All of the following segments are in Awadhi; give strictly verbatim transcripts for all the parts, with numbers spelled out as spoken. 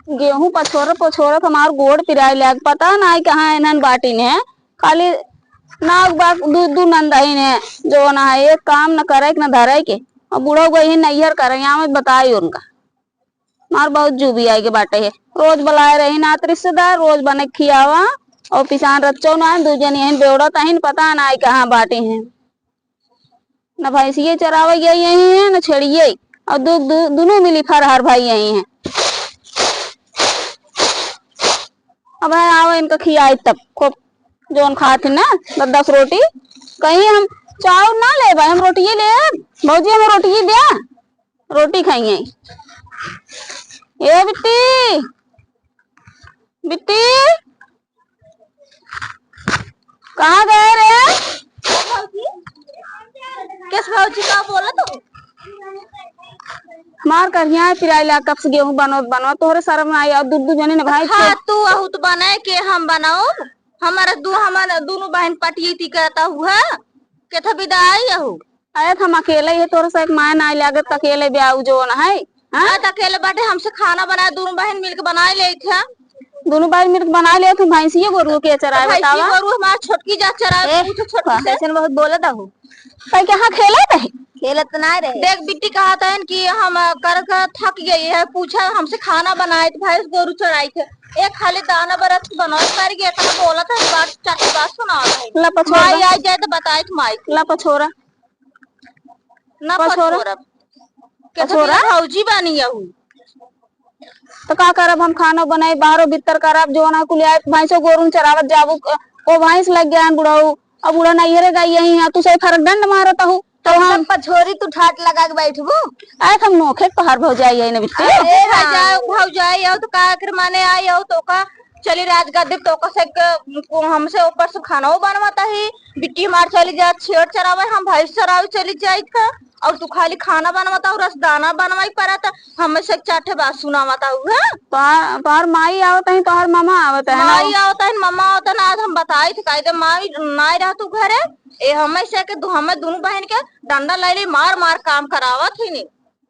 गेहूं पछोरत पछोरत हमार गोड़ पिराए लाग, पता नाई कहाँ इन्हन बाटिन है। खाली नाक बाक दू दू नंदहिन है, जो ना है, एक काम न करे के न धरे के। अब बूढ़ा गई है नैहर करे, यहाँ में बताई उनका। मार बहुत जूबी आए के बाटे है। रोज बुलाए रही नात रिश्तेदार, रोज बने खियावा, और पिसान रच्चो ना, दू जन यहीं बेवड़त अहिन, पता ना आई कहाँ बाटे हैं। न भैंसिये चरावे गई यहीं है, न छेड़िये, और दू, दू, दोनों मिली फरहर भाई यहीं है। अब है आवा इनका खियाई तब खूब, जौन खात है ना, दस दस रोटी। कहीं हम चाउर ना लेबे, हम रोटिये लेब। भौजी, हम रोटिये द्या। रोटी खाइए। ए बिट्टी, बिट्टी, कहाँ गए रे? किस भौजी का बोला तू? हमार करिया पिराइला, कब से गेहूं बनवत बनवत तोहरे शर्म आई, और दू दू जने ने भाई खा के। तू अहू तो बनाए के हम बनाओ, हमारे दू, हमारे दोनों बहन पटिए ती करता हुआ, केथा विदा आई अहू। अरे, हम अकेले ही, तोरा से एक माय नाई लागत, अकेले ब्याऊ जो न है, हाँ? हाँ, त अकेले बाटे, हमसे खाना बनाए, दोनों बहन मिलके बनाए लेत है। दोनों बहन मिलके बनाए लेत है, भैंसिया गोरू के चराए, भैंसी बतावा। गोरू हमार छोटकी जा चराए, ए, पूछो छोटकी से। कैसन बहुत बोलत हूँ। भाई, कहाँ खेलत है? खेलत ना रहे। देख, बिट्टी कहत है कि हम कर कर थक गई है, पूछा हमसे खाना बनाए, भैंस गोरू चराई थे, एक खाली दाना बरस बनाए कर गए, इतना बोलत है, बात, चार बात सुनावत है। ला पछोड़ माई दे। आ जाए तो बताए तो माई। ला पछोड़ा। ना पछोरा। पछोरब। केथा पछोरा? बिना भौजी बानी यहू। तो का करब, हम खाना बनाई, बाहरो भीतर करब, जो ना कुल आए, भैंसो गोरुन चरावत जाबू, ओ भैंस लग गया है बुढ़ऊ, अब बूढ़ा नैहरे गई यही है, तू से फरक डंड मारत हूँ, तो हम हम सब पछोरी तू ठाट लगा के बैठबू। आए हम नोखे तोहार भौजाई है ना बिट्टी। अरे भौजाई, भौजाई आओ तो का आखिर माने आई आओ तो का चली राजगद्दी तो का से क-, हमसे ऊपर से खाना बनवाता ही, बिट्टी मार चली जा छेड़ चरावे, हम भैंस चरावे चली जाइत है। और तू खाली खाना बनवाता हूँ, रस दाना बनवाई पड़त, हमें से चार ठे बात सुनावता हूँ, हैं? तोहार, तोहार माई आवत है, तोहार मामा आवत है ना? माई आवत है, मामा आवत है ना, आज हम बताई थे, काहे दे माई नाई रह तू घरे, ए हमें से के दु-, हमें दोनों बहन के डंडा ले ले, मार मार काम करावत ही नहीं।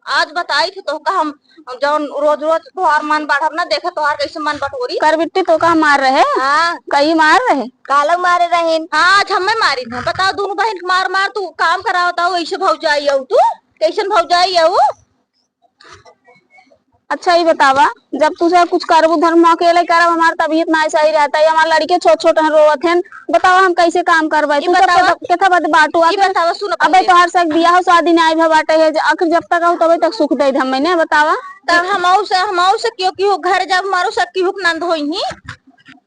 आज बताई थे तोहका हम, जौन रोज रोज तोहार मन बढ़ब ना, देखे तोहार कैसे मन बटोरी। कर बिट्टी तोहका मार रहे? हाँ। कई मार रहे? कालक मारे रहिन। हाँ, आज हमें मारी थे। बताओ, दोनों बहन के मार मार तू काम करावता हो, ऐसे भौजाई हो तू? कैसन भौजाई हो? अच्छा, ई बतावा, जब तू सब कुछ करबू धर्म अकेले करब, हमार तबीयत ना सही रहता है, हमार लड़के छोट छोट हैं, रोवत हैं, बतावा हम कैसे काम करबे? ई तू सब बतावा, केथा, केथा बद बाटू, ई आखिर बतावा, सुन अबे पहले। तोहार सब बियाह शादी ना आइब बाटे है, जे आखिर जब तक आऊ तबे तक सुख दे दे हमें ने, बतावा। त हमहू से, हमहू से क्यों, क्यों घर जब मारो सब क्यों नंद होई ही,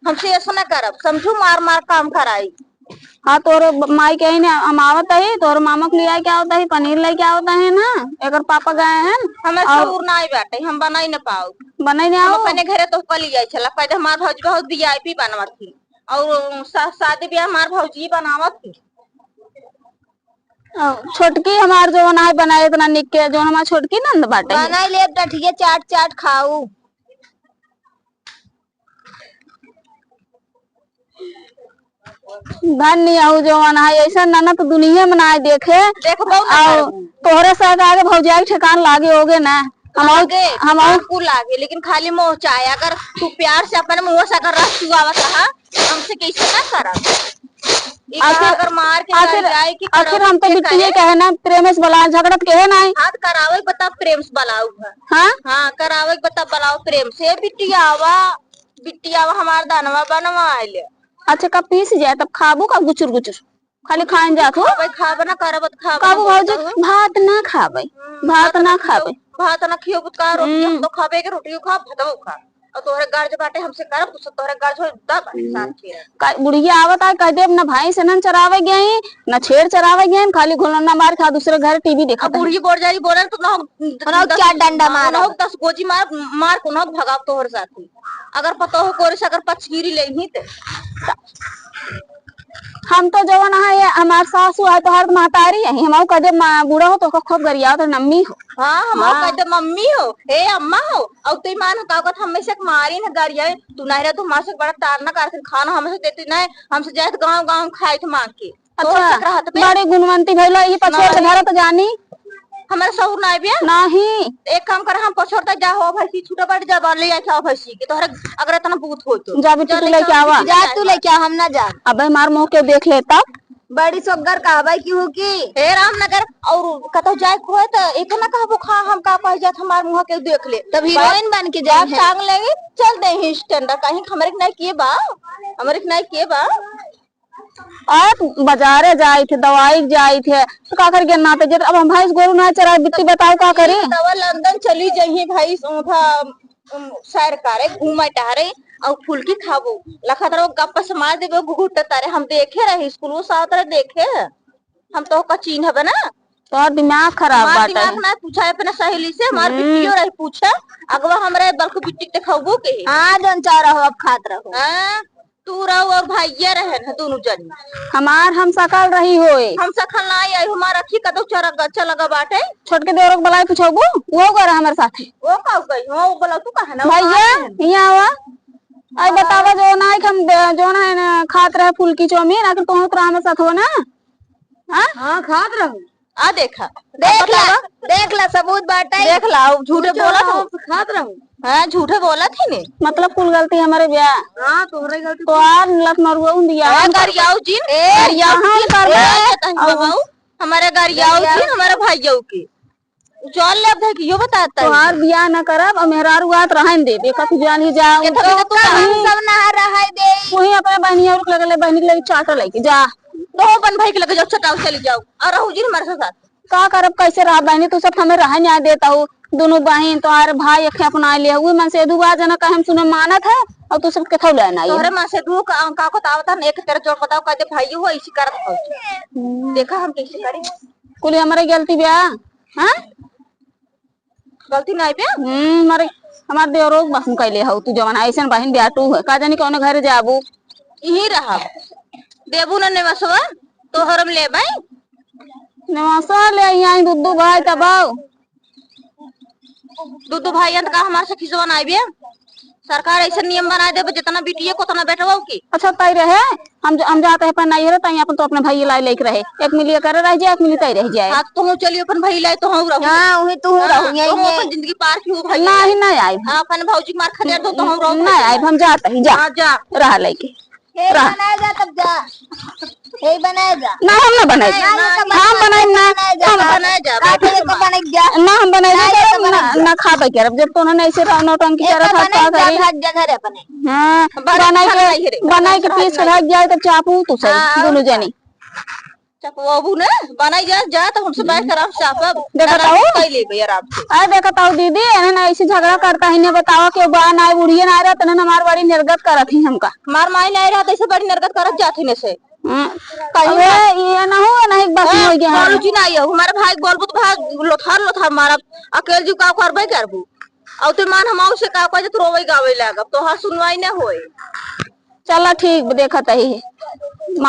हमसे ऐसा ना करब, समझू, मार मार काम कराई। हाँ, तोहरे ब-, माई कही ने, हम आवत ही, तोहरे मामा के लिए क्या होता है, पनीर लेके आवत है ना, एकर पापा गए हैं। हमें और सहूर ना आई बाटे, हम बनाई ना पाऊ। बनाई ना हम आओ। अपने घरे तो कल ही आई छला, कहते हमार भौजी बहुत वीआईपी बनवत थी, और शा-, शादी ब्याह हमार भौजी बनावत थी। और छोटकी हमार जो ना बनाए इतना निक के, जो हमार छोटकी नंद बाटे है। बनाई ले टठिया चाट चाट खाऊ। धन्य हऊ जवन है, ऐसा ननद दुनिया में ना देखे। देखबो ना और करबू। तोहरे साथ आगे भौजाई ठेकान लागे होगे ना। हम लागे, हम ठेकान कुल लागे, लेकिन खाली मोह चाहे। अगर तू प्यार से अपने मुंह से अगर रस चुआवत रहा, हमसे कैसे ना करब? ई कहा आखिर, अगर मार के आखिर, गरियाए कि आखिर करब हम तो के बिट्टिए कहे? कहे ना, प्रेम से बोला, झगड़त कहे ना है। हाथ करावे बता प्रेम से बोलाऊ है। हाँ? हाँ, करावे बता बोलाओ प्रेम से। बिट्टिया आवा, बिट्टिया आवा, हमार दानवा बनवा आइले। अच्छा, कब पीस जाए तब खाबू का गुचुर गुचुर? खाली खान जात हो? खाबे, खाबे ना करब, त खाबे ना खाबू भौजी, बोलत हो। भात ना खाबे, हम्म, भात भात ना ना खाबे। खियो, भात ना खियो, त का रोटी हम हम्म। तो खाबे के रोटी खा, भातवा खा। और तोहरे गर्ज बाटे हमसे करब, कुछ तोहरे गर्ज हो, दा बाटे हम्म। साथ के। का बुढ़िया आवत आ, कह देब, "ना भाई से नन चरावे गई, ना छेड़ चरावे गई, खाली घुलन्ना मार खा दूसरे घर टीवी देखत अब है।" बुढ़ी बोर जाई बोले तो ना, ना दस क्या डंडा ना मारब? दस गोजी मार, मार को ना भगाव तोहर साथी। अगर पतोह कोरे से अगर पचकीरी ले ही ते। हम तो जवन है, ये हमार सासू है, तोहर महतारी है, हम कह देब, "माँ, बूढ़ा हो तो ओकर खूब गरियावत है, नम्मी हो।" हाँ, हम हाँ। कह देब, "मम्मी हो, हे अम्मा हो।" और तू मान का कहत, "हम में से मारी न गरिया, तू नहीं रह, तू माँ से बड़ा तारना करत, खाना हमसे देती नहीं, हमसे जात गाँव गाँव खाइत मांग के।" अच्छा, तोहर से रहत बे। बड़ी गुणवंती भइलो, ई पछोड़ के नहीं। धरत जानी। हमारे सौर ना आइबे? नहीं। एक काम कर, हम पछोड़ता जा हो भैंसी, छूटा बैठ जा, ले आके आओ भैंसी के, तोहरे अगर इतना बूत हो तो। जा बेटी, जा तू लेके लेके आओ, आवा। जा जा तू लेके आओ, हम ना जा। अबे मार मुँह के देख ले तब। बड़ी सोगर का भाई की हो की? हे रामनगर और कतौ जाए को है तो एक ना कहबो खा, हम का कह जात हमार मुँह के देख ले। तब हीरोइन बन के जाए बाप है। टांग लेंगे, चल दे ही स्टैंड, कहीं हमरे के नहीं किए बा, हमरे के नहीं किए बा। और बाजारे जाइत है, दवाई जाइत है, तो का कर गेना पे जब अब हम भैंस गोरू ना चराए, बिट्टी बताओ का करी? दवा लंदन चली जइही भैंस, उधा, उम, सैर करे, घूमे टहरे, और फुलकी खाबो। लखत रहो, गप्पा से मार देबो, घुघुट तारे। हम देखे रहे, स्कूल वो साथ रहे, देखे। हम तो का चीन हबे ना। तोहर दिमाग खराब हमार बाटे। दिमाग ना पूछा है अपने सहेली से, हमार हम्म। बिट्टियो रही पूछे, अगवा हमरे बल्कि बिट्टी के देखबो के। हाँ, जौन चाह रहो, अब खात रहो। हाँ। तू रहो और भैया रहे न दोनों जनी। हमार हम सकल रही होए। हम सकल ना आई, आई हमार अखी कदो चरग, चलग बाटे। छोटके देवरों के बुलाए पूछबू, वो गए रहा हमारे साथे। वो का गई? हाँ, वो बोला तू कहे ना, वो भैया, कहाँ है? यहाँ आवा। आई बतावा, जो ना है हम दे-, जो ना है ना खात रहे फुलकी चौमिन, आखिर तोहूँ तो रहा हमारे साथ हो ना? हाँ? हाँ, खात रहो। आ देखा, देख ला, बतावा। देख ला, सबूत बाटे। देख ला, अब झूठे पूछो बोलत ना, हो। हम खात रहो। हाँ, झूठे बोलत ही ने। मतलब कुल गलती हमारे ब्या। हाँ, तोहरे गलती। तो आर लत मरुआ उन दिया, हाँ, हम करबे। गरियाऊ जिन, ए, गरियाऊ कहाँ जिन, करबे? ए, तनी और बहाऊ, हमारे गरियाऊ गरियाऊ जिन, हमारे भाइयों के। चल ले अब, देख, यो बताता है। तोहार बियाह न करब, और मेहरारू आत रहन दे, देखा तू जान ही जा, ये उनके तो तू कहीं हम सब ना रहे दे। वही अपने बहनिया और लगले, बहनी के लगे चाटा लेके जा। तो अपन भाई के लगे जाओ, चटाऊ चली जाओ, और रहू जी हमारे साथ। का करब, कैसे रहा बहनी, तू सब हमें रह न्याय देता हूँ, दोनों बहन, तोहार भाई एक अपना ले, उ मन से दू बार जना कहे हम सुने मानत है, और तू सब केथौ लेना ये। तोहरे मन से दू का, का को तावता न, एक तेरे जोड़ बताओ, कहते भाई हो, ऐसी करत हो। हम्म। देखा हम कैसे करें। कुल हमारे गलती ब्या, हाँ? गलती नहीं बे? हम्म, हमारे, हमार देवरो के बहन कैले हौ, तू जवन ऐसन बहन ब्या तू है। का जानी कौन घर जाबू? यहीं रहब। देबू न नेवसवा, तोहर हम लेबै। नेवसवा ले आई, आई दुद्दू भाई तब आओ। दुद्दू भाई अंत का हमार से खिसवा नहीं बे? सरकार ऐसा नियम बना देबे, जितना बिटिया को उतना बेटवा की। अच्छा, तय रहे, हम ज-, हम जाते हैं अपन नैहरे, तई अपन तो अपने भाई लाई लेके रहे, एक मिलिया करे रह जाए, एक मिली तय रह जाए। हाँ, तो हम चलिए अपन भाई लाई, तो हम रहू। हाँ, वही तू हाँ, रहू, यही तो हम है। अपन जिंदगी पार की हो भाई नहीं, लाई। नहीं आइब। हाँ, अपन भौजी मार खदेड़ दो, तो हम रहू नहीं भाई आइब, लाई। हम जाते ही जा। हाँ, जा। रहा लेके। यही रहा। बनाए जा, तब जा। यही बनाए जा। ना, हम ना बनाई। ना, ये तो हम बनाई ना। बनाए जा, हम बनाए जा, काहे ये तो बनाए जा। ना, हम बनाए ना, जा, ये तो ना, बनाए जा। ना खा पाई करब। जब तो उन्होंने ऐसे रहा, नौटंकी एक करत तो था, बनाए का जा, करी? भाग जा घरे अपने। हाँ, बड़ा बनाई अच्छा के, बनाई है रे, बनाई के अच्छा पीस के बनाई। भाग जाए, तब चापू तू सही, हाँ, दोनों और जनी। चपवाबू ने, बनाई जा, जा, तब हमसे बैठ कर आप चापब। देखा ना, ताऊ? कई लेबे आराम से। अरे देखा ताऊ दीदी, एने ना ऐसे झगड़ा करता ही, ने बतावा के बा ना, बुढ़िया ना रहत, ने हमार बड़ी निर्गत करत ही हमका। हमार माई नहीं रहत, ऐसे बड़ी निर्गत करत जात ही ने से। हाँ। कहीं अबे, ना। ये ना हो, ना एक बात हाँ, हो गया। बोलू जी ना, ये हमारे भाई के बोलबू तो भाई लोथार, लोथार मारब। अकेल जी का करबे करबू। और ते मान हम से का कह, तो रोवे गावे लागब, तोहार सुनवाई ना होए। चला ठीक, देखत ही।